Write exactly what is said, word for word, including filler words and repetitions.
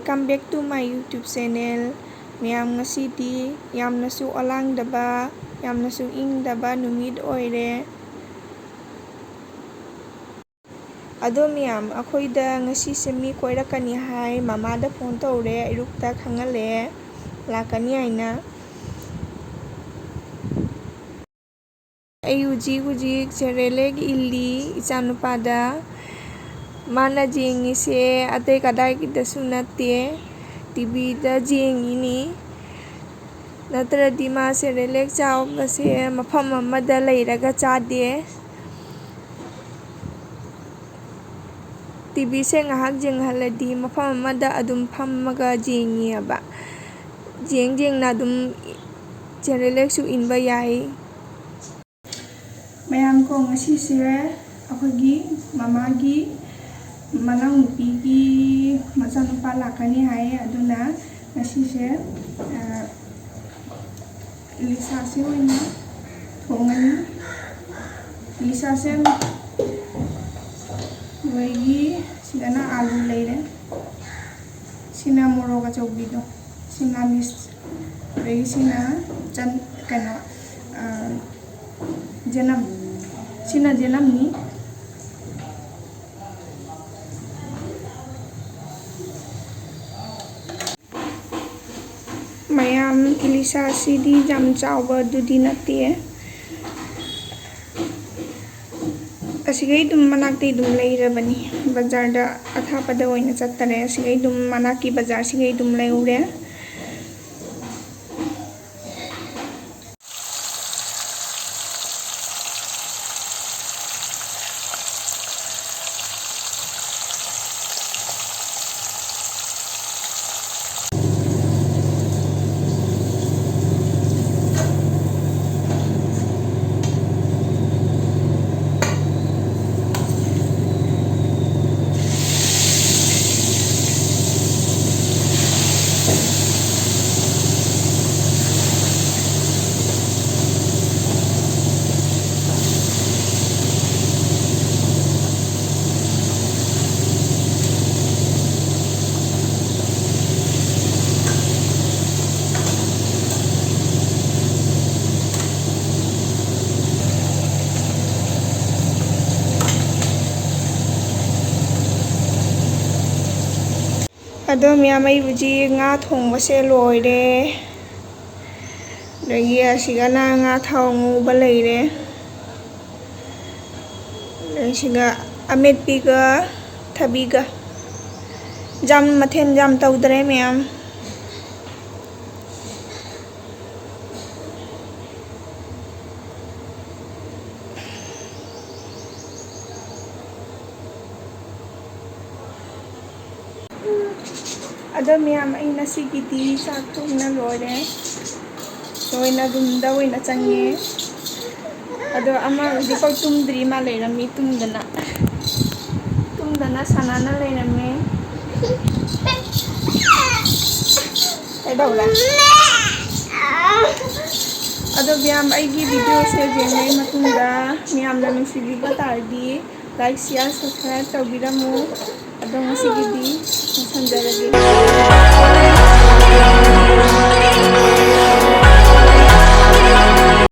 Welcome back to my YouTube channel. ꯃꯌꯥꯝ, ꯉꯁꯤꯗꯤ ꯌꯥꯝꯅꯁꯨ ꯑꯣꯂꯥꯡꯗꯕ, ꯌꯥꯝꯅꯁꯨ ꯏꯪꯗꯕ ꯅꯨꯃꯤꯠ ꯑꯣꯏꯔꯦ꯫ ꯑꯗꯣ ꯃꯌꯥꯝ, ꯑꯩꯈꯣꯏꯗ ꯉꯁꯤꯁꯦ ꯃꯤ ꯀꯣꯏꯔꯛꯀꯅꯤ ꯍꯥꯏ꯫ ꯃꯃꯥꯗ ꯐꯣꯟ ꯇꯧꯔꯦ, ꯑꯌꯨꯛꯇ ꯈꯪꯍꯜꯂꯛꯑꯦ ꯂꯥꯛꯀꯅꯤ ꯍꯥꯏꯅ꯫ ꯑꯩ ꯍꯧꯖꯤꯛ ꯍꯧꯖꯤꯛ ꯁꯦꯔꯦꯂꯦꯛ ꯏꯜꯂꯤ ꯏꯆꯥꯅꯨꯄꯥꯗ꯫ ꯃꯥꯅ ꯌꯦꯡꯉꯤꯁꯦ ꯑꯇꯩ ꯀꯗꯥꯏꯒꯤꯗꯁꯨ ꯅꯠꯇꯦ, ꯇꯤꯚꯤꯗ ꯌꯦꯡꯉꯤꯅꯤ꯫ ꯅꯠꯇ꯭ꯔꯗꯤ ꯃꯥ ꯁꯦꯔꯦꯂꯦꯛ ꯆꯥꯕꯁꯦ ꯃꯐꯝ ꯑꯃꯗ ꯂꯩꯔꯒ ꯆꯥꯗꯦ꯫ ꯇꯤꯚꯤꯁꯦ ꯉꯥꯏꯍꯥꯛ ꯌꯦꯡꯍꯜꯂꯗꯤ ꯃꯐꯝ ꯑꯃꯗ ꯑꯗꯨꯝ ꯐꯝꯃꯒ ꯌꯦꯡꯉꯤꯑꯕ꯫ ꯌꯦꯡ ꯌꯦꯡꯅ ꯑꯗꯨꯝ ꯁꯦꯔꯦꯂꯦꯛꯁꯨ ꯏꯟꯕ ꯌꯥꯏ꯫ ꯃꯌꯥꯝ ꯀꯣ, ꯉꯁꯤꯁꯦ ꯑꯩꯈꯣꯏꯒꯤ ꯃꯃꯥꯒꯤ ꯃꯅꯥꯎꯅꯨꯄꯤꯒꯤ ꯃꯆꯥꯅꯨꯄꯥ ꯂꯥꯛꯀꯅꯤ ꯍꯥꯏꯌꯦ꯫ ꯑꯗꯨꯅ ꯉꯁꯤꯁꯦ, ꯑ, ꯏꯂꯤꯁꯥꯁꯦ ꯑꯣꯏꯅ ꯊꯣꯡꯉꯅꯤ꯫ ꯏꯂꯤꯁꯥꯁꯦ ꯂꯣꯏꯒꯤ꯫ ꯁꯤꯗꯅ ꯑꯥꯂꯨ ꯂꯩꯔꯦ꯫ ꯁꯤꯅ ꯃꯣꯔꯣꯛ ꯑꯆꯧꯕꯤꯗꯣ, ꯁꯤꯅ ꯃꯤꯁ꯫ ꯑꯗꯒꯤ ꯁꯤꯅ ꯆꯟ-, ꯀꯩꯅꯣ, ꯑ, ꯖꯅꯝ꯫ ꯁꯤꯅ ꯖꯅꯝꯅꯤ꯫ ꯃꯌꯥꯝ, ꯏꯂꯤꯁꯥꯁꯤꯗꯤ ꯌꯥꯝ ꯆꯥꯎꯕꯗꯨꯗꯤ ꯅꯠꯇꯦ꯫ ꯑꯁꯤꯈꯩ ꯑꯗꯨꯝ ꯃꯅꯥꯛꯇꯩ ꯑꯗꯨꯝ ꯂꯩꯔꯕꯅꯤ꯫ ꯕꯖꯥꯔꯗ ꯑꯊꯥꯞꯄꯗ ꯑꯣꯏꯅ ꯆꯠꯇꯔꯦ꯫ ꯑꯁꯤꯈꯩ ꯑꯗꯨꯝ ꯃꯅꯥꯛꯀꯤ ꯕꯖꯥꯔꯁꯤꯈꯩ ꯑꯗꯨꯝ ꯂꯩꯔꯨꯔꯦ꯫ ꯑꯗꯣ ꯃꯌꯥꯝ, ꯑꯩ ꯍꯧꯖꯤꯛ ꯉꯥ ꯊꯣꯡꯕꯁꯦ ꯂꯣꯏꯔꯦ꯫ ꯑꯗꯒꯤ ꯑꯁꯤꯒꯅ ꯉꯥ ꯊꯥꯎ ꯉꯧꯕ ꯂꯩꯔꯦ꯫ ꯑꯗꯩ ꯁꯤꯒ ꯑꯃꯦꯠꯄꯤꯒ ꯊꯕꯤꯒ꯫ ꯌꯥꯝ ꯃꯊꯦꯜ ꯌꯥꯝ ꯇꯧꯗ꯭ꯔꯦ ꯃꯌꯥꯝ꯫ ꯑꯗꯣ ꯃꯌꯥꯝ, ꯑꯩ ꯉꯁꯤꯒꯤꯗꯤ ꯆꯥꯛ ꯊꯣꯡꯅ ꯂꯣꯏꯔꯦ꯫ ꯂꯣꯏꯅ ꯔꯨꯝꯗ ꯑꯣꯏꯅ ꯆꯪꯉꯦ꯫ ꯑꯗꯣ ꯑꯃ ꯍꯧꯖꯤꯛꯐꯥꯎ ꯇꯨꯝꯗ꯭ꯔꯤ, ꯃꯥ ꯂꯩꯔꯝꯃꯤ ꯇꯨꯝꯗꯅ꯫ ꯇꯨꯝꯗꯅ ꯁꯥꯟꯅꯅ ꯂꯩꯔꯝꯃꯦ꯫ ꯀꯩꯗꯧꯔꯦ? ꯑꯗꯣ ꯃꯌꯥꯝ, ꯑꯩꯒꯤ ꯚꯤꯗꯤꯑꯣꯁꯦ ꯌꯦꯡꯉꯩ ꯃꯇꯨꯡꯗ ꯃꯌꯥꯝꯅ ꯅꯨꯡꯁꯤꯕꯤꯕ ꯇꯥꯔꯗꯤ like, share, subscribe ꯇꯧꯕꯤꯔꯝꯃꯨ꯫ ꯑꯗꯣ ꯉꯁꯤꯒꯤꯗꯤ ꯂꯣꯏꯁꯤꯟꯖꯔꯒꯦ꯫